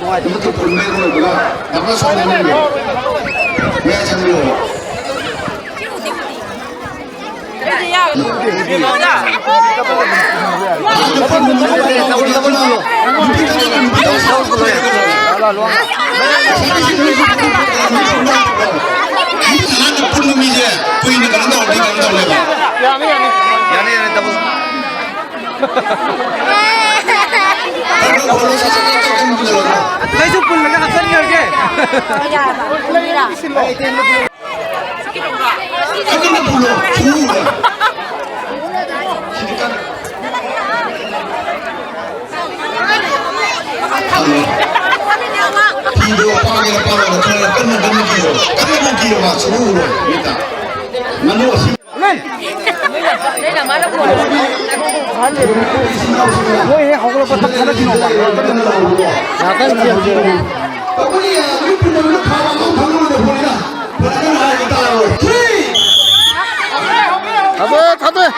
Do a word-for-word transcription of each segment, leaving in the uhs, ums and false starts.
ꯅꯨꯃꯤꯠꯇꯨ ꯄꯨꯟꯕꯩ ꯑꯣꯏꯕꯒ ꯌꯥꯝꯅ ꯁꯥꯎꯅꯤꯡꯉꯦ꯫ ꯃꯌꯥꯏ ꯆꯪꯕꯤꯌꯣ꯫ ꯑꯍꯥꯟꯕ ꯄꯨꯟꯕ ꯃꯤꯁꯦ ꯀꯨꯏꯅ ꯀꯩꯅꯣ ꯇꯧꯔꯗꯤ ꯀꯩꯅꯣ ꯇꯧꯅꯦꯕ꯫ ꯌꯥꯅꯤ, ꯌꯥꯅꯤ꯫ ꯌꯥꯅꯤ, ꯌꯥꯅꯤ, ꯗꯕꯜ꯫ ꯅꯣꯏꯁꯨ ꯄꯨꯜꯂꯒ ꯍꯥꯞꯆꯤꯟꯈ꯭ꯔꯒꯦ꯫ ꯐꯤꯗꯣ ꯄꯥꯒꯦꯔꯥ ꯄꯥꯔꯣꯏꯔꯥ ꯈꯔ ꯀꯟꯅ ꯀꯟꯅ ꯀꯤꯔꯣ꯫ ꯀꯟꯅ ꯀꯟꯅ ꯀꯤꯔꯣ, ꯃꯥ ꯁꯨꯡꯎ ꯎꯔꯣꯏ꯫ ꯃꯤꯠꯇ꯫ ꯉꯥꯅꯨ ꯑꯁꯤ ꯅꯣꯏ ꯍꯦꯛ ꯍꯧꯒꯠꯂꯛꯄ ꯇꯛ ꯊꯥꯗꯈꯤꯅꯣꯕ꯫ ꯉꯥꯛꯇꯪ ꯊꯦꯝꯁꯦ꯫ ꯊꯥꯗꯣꯛꯑꯦ, ꯊꯥꯗꯣꯛꯑꯦ꯫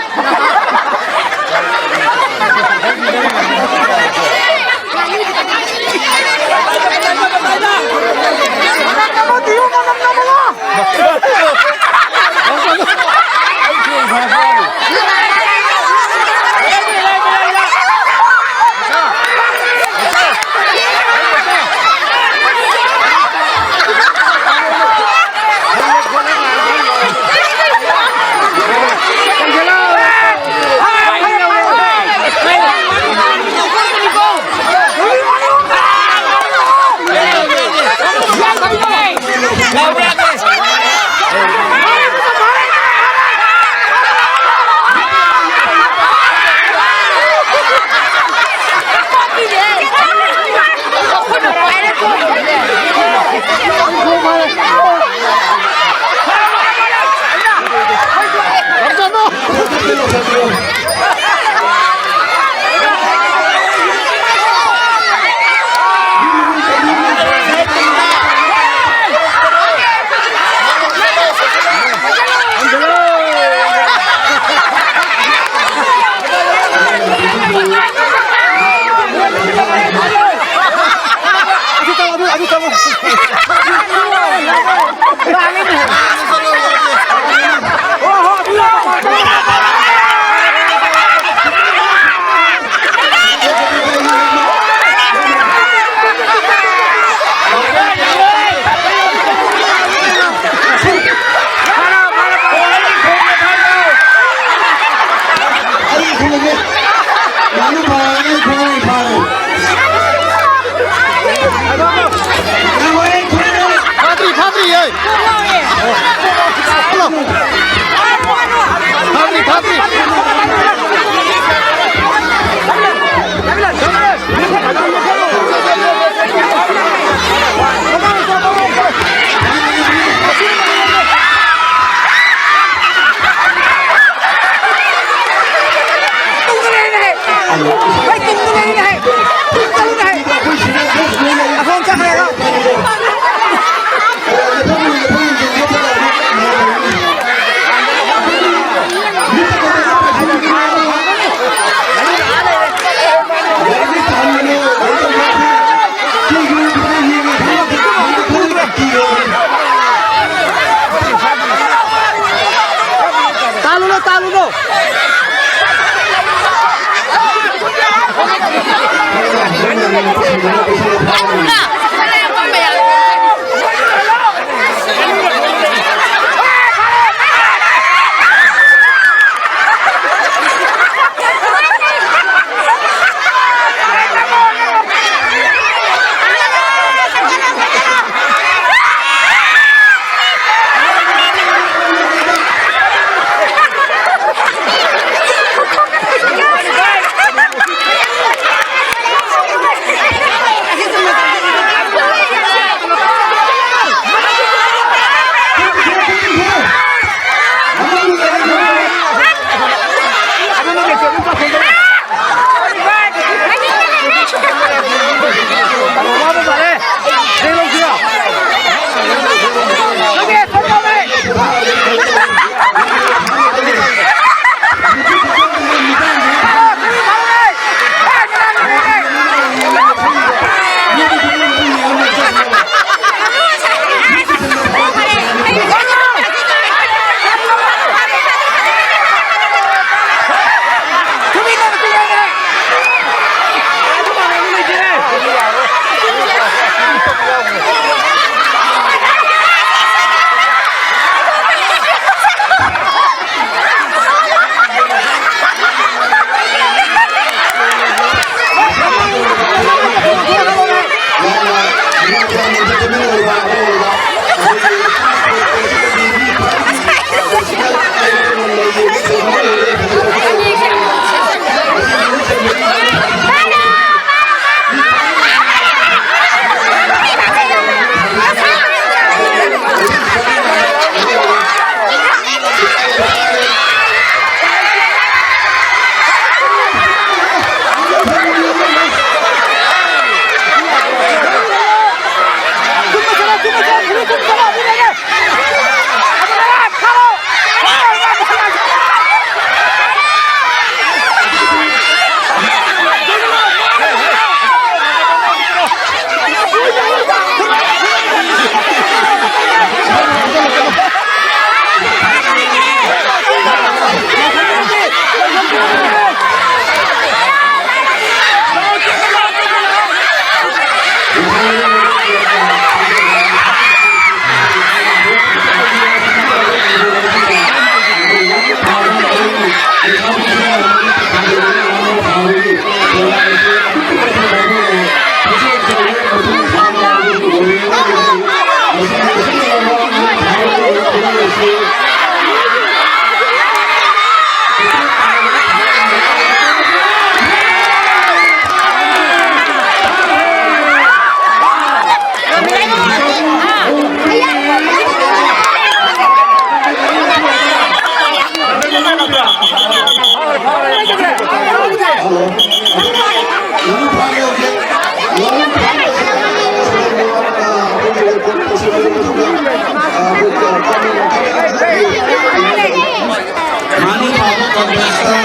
ꯉꯥꯅꯨ ꯐꯥꯕ ꯀꯣꯟꯇꯦꯁꯇ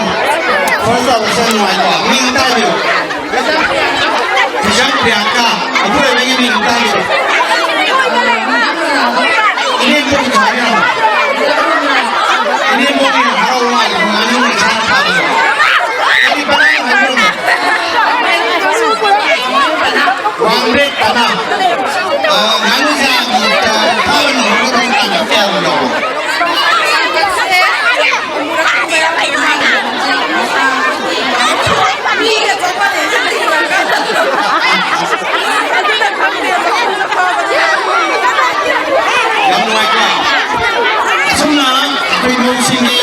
ꯐꯥꯔꯁ ꯇꯥꯕꯁꯦ ꯅꯨꯡꯉꯥꯏꯀꯣ? ꯃꯤꯡ ꯑꯝꯇ ꯍꯥꯏꯕꯤꯌꯨ꯫ ꯐꯤꯖꯝ ꯄ꯭ꯔꯤꯌꯥꯡꯀꯥ, ꯑꯄꯨꯔꯣꯏꯕꯒꯤ ꯃꯤꯡ ꯑꯝꯇ ꯍꯥꯏꯕꯤꯌꯨ꯫ ꯏꯅꯦꯝꯕꯣꯛꯀꯤ ꯊꯥꯕꯤꯔꯝꯃꯣ꯫ ꯏꯅꯦꯝꯕꯣꯛꯀꯤ ꯍꯔꯥꯎ ꯃꯥꯜꯂꯦ, ꯉꯥꯅꯨ ꯃꯆꯥ ꯐꯥꯕꯗꯣ꯫ ꯀꯔꯤ ꯄꯅꯥ ꯍꯥꯏꯕꯤꯔꯝꯃꯣ? ꯋꯥꯡꯕ꯭ꯔꯦꯠ ꯄꯅꯥ꯫ ꯑ, ꯉꯥꯅꯨꯁꯦ, ꯑ, ꯐꯥꯕ ꯅꯪꯍꯧꯗꯕ ꯃꯇꯝꯗ ꯀꯌꯥꯝ ꯂꯧꯕ? ꯌꯥꯝ ꯅꯨꯡꯉꯥꯏꯀꯣ? ꯑꯁꯨꯝꯅ ꯑꯩꯈꯣꯏ ꯃꯧꯁꯤꯡꯒꯤ